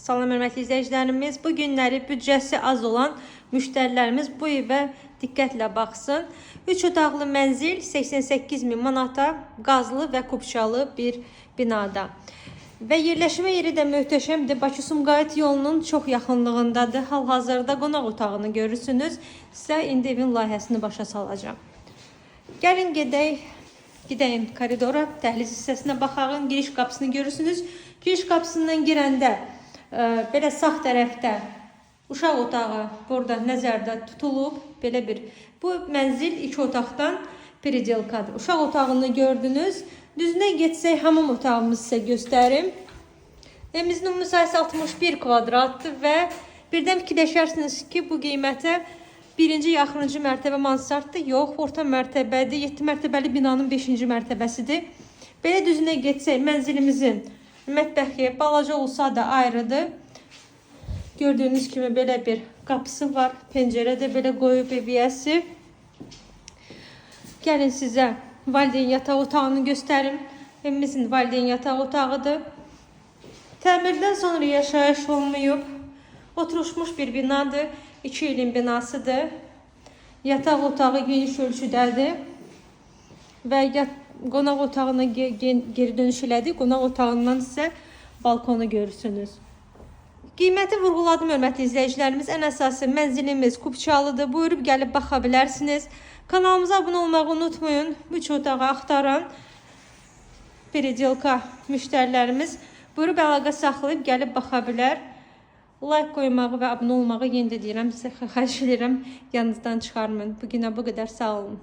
Salam hörmətli izləyicilərimiz. Bu günləri büdcəsi az olan müştərilərimiz bu evə diqqətlə baxsın. 3 otaqlı mənzil 88 min manata qazlı və kupçalı bir binada. Və yerləşmə yeri də möhtəşəmdir. Bakı-Sumqayıt yolunun çox yaxınlığındadır. Hal-hazırda qonaq otağını görürsünüz. Sizə indi evin layihəsini başa salacağam. Gəlin gedək, gedəyim koridora, dəhliz hissəsinə baxaq. Giriş qapısını görürsünüz. Giriş qapısından girəndə belə sağ tərəfdə uşaq otağı burada nəzərdə tutulub. Belə bir bu mənzil 2 otaqdan peridelkadır. Uşaq otağını gördünüz. Düzünə getsək hamam otağımızı sizə göstərim. Evimizin ümumi sahəsi 61 kvadratdır və birdən fikirləşərsiniz ki, bu qiymətə birinci ya axırıncı mərtəbə mansarddır. Yox, orta mərtəbədir. 7 mərtəbəli binanın 5-ci mərtəbəsidir. Belə düzünə getsək mənzilimizin mətbəxi balaca olsa da ayrıdır. Gördüyünüz kimi belə bir qapısı var. Pəncərə də belə qoyub ev yiyəsi. Gəlin sizə valideyn yataq otağını göstərim. Evimizin valideyn yataq otağıdır. Təmirdən sonra yaşayış olmayıb. Oturuşmuş bir binadır. 2 ilin binasıdır. Yataq otağı geniş ölçüdədir. Və qonaq otağına geri dönüş elədik. Qonaq otağından isə balkonu görürsünüz. Qiyməti vurğuladım hörmətli izləyicilərimiz. Ən əsası mənzilimiz Kupçalıdır. Buyurub gəlib baxa bilərsiniz. Kanalımıza abunə olmağı unutmayın. 3 otağı axtaran peridelka müştərilərimiz buyurub əlaqə saxlayıb gəlib baxa bilər. Like qoymağı və abunə olmağı yenə də deyirəm, sizə xahiş edirəm, yanınızdan çıxarmayın. Bu günə bu qədər, sağ olun.